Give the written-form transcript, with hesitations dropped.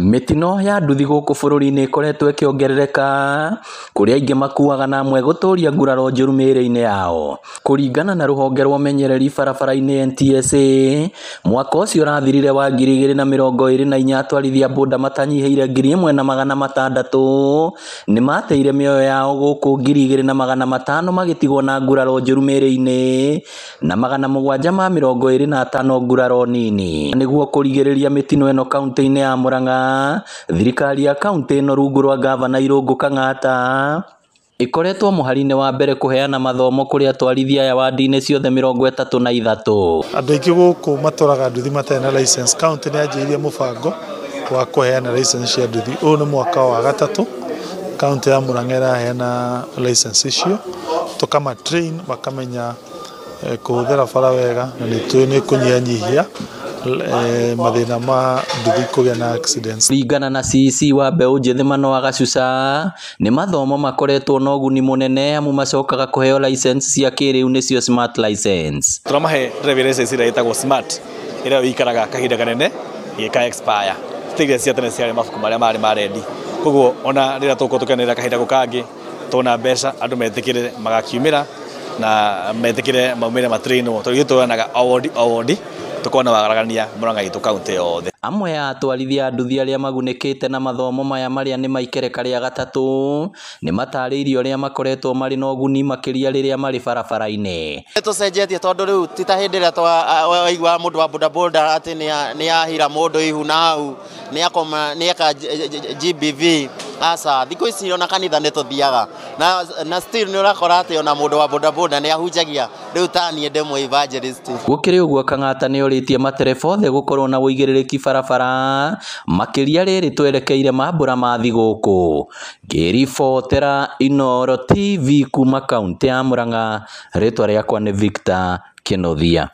Mĩtino ya nduthi gũkũ bũrũri-inĩ ĩkoretwo ĩkĩongerereka kũrĩa aingĩ makuaga na amwe gũtũria nguraro njũru mĩĩrĩ-inĩ yao. Kũringana na rũhonge rwa ũmenyereri barabara-inĩ NTSA, mwaka ũcio ũrathirire wa 2024 atwarithia boda matanyihĩire 1600 nĩmateire mĩoyo yao gũkũ 2500 magĩtigwo na nguraro njũru mĩĩrĩ-inĩ na 725 nguraro nini. Nĩguo kũrigĩrĩria mĩtino ĩno kaunti-inĩ ya Murang'a, thirikari ya kaunti ĩno rungu rwa gavana Irũngũ Kang'ata ĩkoretwo mũhari-inĩ wa mbere kũheana mathomo kũrĩ atwarithia aya wadi-inĩ ciothe 33. Andũ aingĩ gũkũ matwaraga nduthi matarĩ na license. Kaunti nĩ yanjĩrĩirie mũbango wa kũheana license cia nduthi. Ũyũ nĩ mwaka wa gatatũ kaunti ya Murang'a ĩraheana license icio, tũkama train makamenya kũhũthĩra bara wega na nĩ tũĩ nĩ kũnyihanyihia mathĩna ma nduthi kũgĩa na accidents. Kũringana na CEC wa mbeũ njĩthĩ Manoa Gacuca, nĩ mathomo makoretwo na ũguni mũnene amu macokaga kũheo license cia kĩrĩu nĩcio smart license. Tũramahe driving license ĩrĩa ĩtagwo smart, ĩrĩa ĩikaraga kahinda kanene ĩgĩka expire. Ti iria cia tene ciarĩ mabuku marĩa marĩ ma rendi. Koguo ona rĩrĩa tũgũkorwo tũkĩanĩrĩra kahinda gũkũ kangĩ tuona mbeca andũ metĩkĩre magakiumĩra na metĩkĩre maumĩre matrainwo, tondũ ithuĩ tuonaga o wodi o wodi tũkona waragania Murang'a itũ kaunti yothe. Amwe a atwarithia a nduthi arĩa magunĩkĩte na mathomo maya marĩa nĩ ma ikereka rĩa gatatũ nĩ matarĩirie ũrĩa makoretwo marĩ na ũguni makĩria rĩrĩa marĩ barabara-inĩ. Tũcenjetie tondũ rĩu ti ta hĩndĩ ĩrĩa waiguaga mũndũ wa bodaboda atĩ nĩ ahira mũndũ ihu na hau nĩ akoma nĩ eka GBV. Aca, thikũ ici ona kanitha nĩ tũthiaga na still nĩ ũrakora atĩ ona mũndũ wa bodaboda nĩ ahunjagia. Rĩu ta niĩ ndĩ mũ evangelist. Gũkĩrĩ ũguo, Kang'ata nĩ orĩtie matereba othe gũkorwo na ũigĩrĩrĩki barabara makĩria rĩrĩ twerekeire mambũra ma thigũkũ. Ngĩribotera Inooro TV kuma kaunti ya Murang'a, rĩtwa rĩakwa nĩ Victor Kĩnuthia.